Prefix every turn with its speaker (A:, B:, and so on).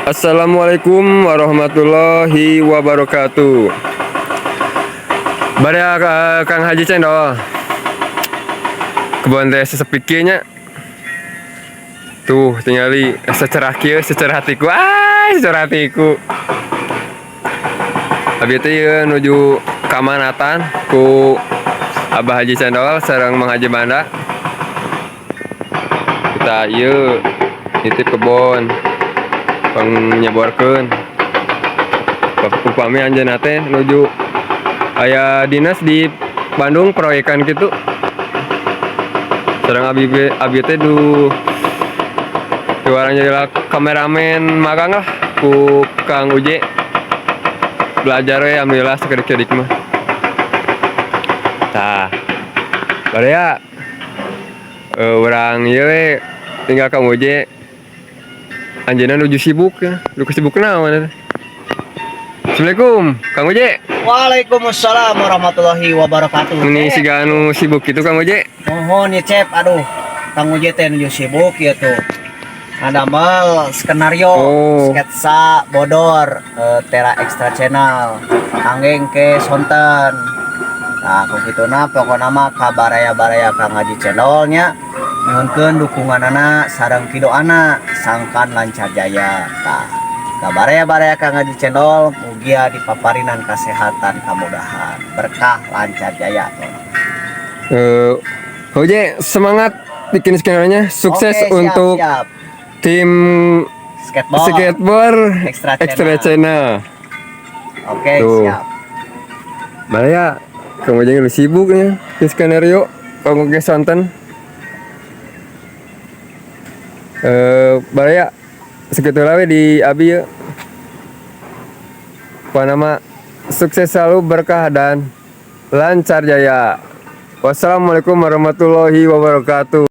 A: Assalamualaikum warahmatullahi wabarakatuh. Baraya Kang Haji Cendol. Kebon teh sesepi kieu nya. Tuh, tingali secerah kieu, secerah hatiku. Ah, secerah hatiku. Abi teh ieu nuju kamanatan ku Abah Haji Cendol sareng Mang Haji Banda. Kita ieu nitip kebon pangnyebokeun. Upami anjeunna teh nuju aya dinas di Bandung, proyekan gitu. Sareng abi teh du diwarang jadi kameramen magang lah ku Kang Uje. Belajar we, alhamdulillah sakedik-kedik mah. Tah. Baraya urang ieu we tinggal Kang Uje. Anjeunna nuju sibuk ya. Nu sibuk naon eta? Assalamualaikum, Kang Uje.
B: Waalaikumsalam warahmatullahi wabarakatuh.
A: Ini siga anu sibuk gitu, Kang Uje.
B: Mohon ya, Cep, aduh. Kang Uje teh nuju sibuk ya tuh. Ngadamel skenario, sketsa bodor Tera Extra Channel. Kangge ke sonten. Nah, ku kituna pokona mah ka baraya-baraya Kang Haji Cendolnya nyuhunkeun dukunganana sareng kidoana sangkan lancar jaya. Tah, ka baraya-baraya Kang Haji Cendol mugia dipaparinan kesehatan, kemudahan, berkah, lancar jaya.
A: Uje, semangat bikin skenario-nya. Sukses
B: Oke, siap,
A: untuk
B: siap.
A: Tim
B: skateboard,
A: skateboard
B: Extra
A: Extra
B: Channel.
A: Channel.
B: Oke,
A: Tuh.
B: Siap.
A: Baraya, kamu jangan lu sibuk ya bikin skenario, kamu ke sonten. Baraya, segitu lah we di abi ya. Pokona sukses selalu, berkah, dan lancar jaya. Wassalamualaikum warahmatullahi wabarakatuh.